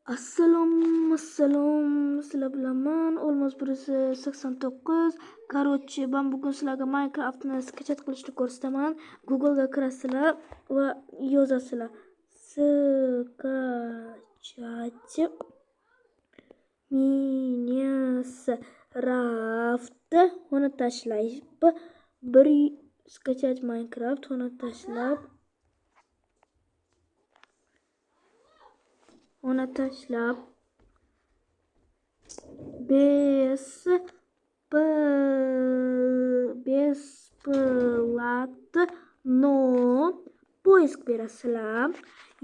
Assalom, assalom, sizlar bilan man Olmos 189. Короче, ben bugun sizlarga Minecraftni skachat qilishni ko'rsataman. Google'ga kirasizlar va yozasizlar. Скачать Minecraft, uni tashlab, bir skachat Minecraft, uni tashlab, uni tashlab бесплатно поиск berasizlar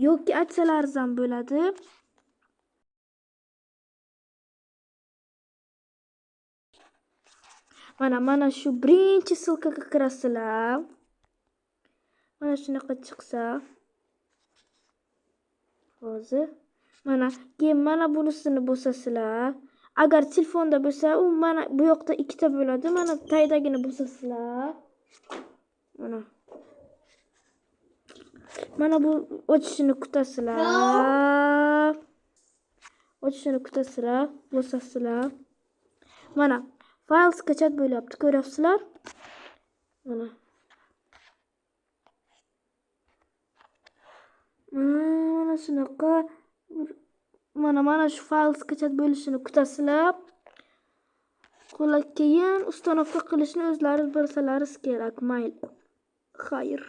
yoki aytsalaringiz ham bo'ladi. Mana shu birinchi ссылка ga kirasizlar. Mana shunaqa chiqsa hozir mana keyin mana bunisini bosasizlar. Agar telefonda bo'lsa, u mana bu yoqda ikkita bo'ladi. Mana taydagini bosasizlar. Mana. Mana bu ochishini kutasizlar. Ochishini kutasizlar, bosasizlar. Mana fayl skachat bo'lyapti, ko'ryapsizlar? Mana. Mana shunaqa mana shu fayl skachat bo'lishini kutasizlar. Xullas, keyin установка qilishni o'zlari bilsalaringiz kerak. Mayli. Xayr.